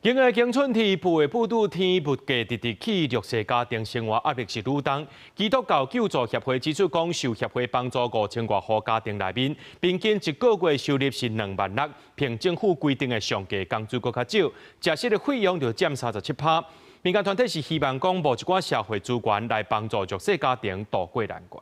今个景春天，埔的布拄天，物價直直起，弱勢家庭生活壓力是愈重。基督教救助協會指出，講受協會幫助五千外戶家庭內面，平均一個月收入是2萬6，憑政府規定的上低工資閣較少，食食的費用就佔37%。民間團體是希望講，募一寡社會資源來幫助弱勢家庭渡過難關。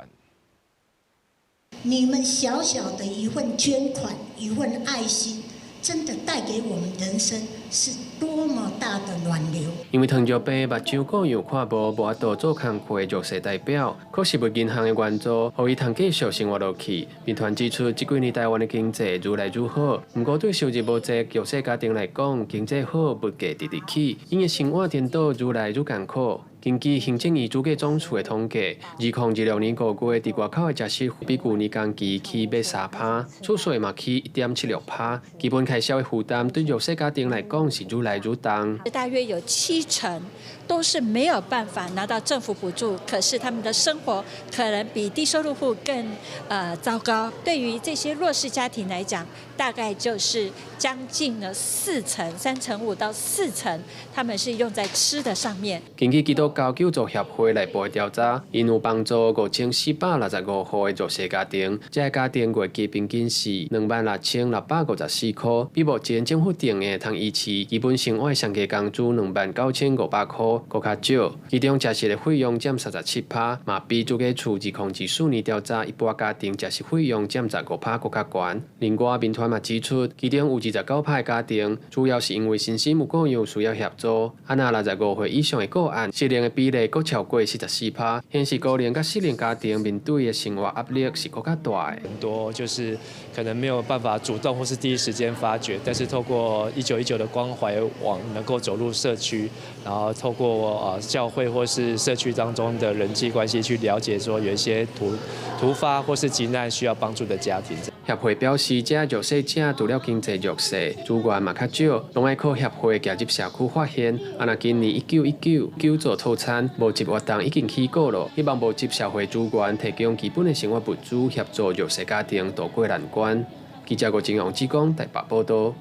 你們小小的一份捐款，一份愛心，真的帶給我們人生是多麼大的暖流。因為糖尿病、目睭各樣看無，無法度做工課的弱勢代表，可食物銀行的援助，予伊通繼續生活落去。民團指出，這幾年台灣的經濟愈來愈好，毋過對收入無濟弱勢家庭來講，經濟好，物價直直起，𪜶的生活顛倒愈來愈艱苦。根據行政院主計總處的統計，2026年5月佇外口的食食比舊年同期起欲3%，厝稅嘛起1.76%，基本開銷的負擔對弱勢家庭來講是愈來愈重。大約有七成都是沒有辦法拿到政府補助，可是他們的生活可能比低收入戶更糟糕。對於這些弱勢家庭來講，大概就是將近了四成、3.5到4成，他們是用在吃的上面。根據基督教救助協會內部的調查，𪜶有幫助5465戶的弱勢家庭，這个家庭月給平均是26,654塊，比目前政府定的通維持基本生活的上低工資29,500塊閣較少。其中食食的費用佔37%，嘛比主計處2024年調查一般家庭食食費用佔15%閣較懸。另外，民團嘛指出，其中有29%的家庭，主要是因為身心有個樣需要協助，啊若65歲以上的個案，失能的比例閣超過44%，顯示高齡佮失能家庭面對的生活壓力是閣較大的。很多就是可能沒有辦法主動或是第一時間發覺，但是透過1919的關懷網能夠走入社區，然後透過教會或是社區當中的人際關係去了解，說有一些突發或是急難需要幫助的家庭。協會表示，這弱勢者除了經濟弱勢，資源嘛較少，攏愛靠協會行入社區發現。啊，若今年1919救助套餐募集活動已經起鼓咯，希望募集社會資源，提供基本的生活物資，協助弱勢家庭渡過難關。記者郭金陽志剛台北報道。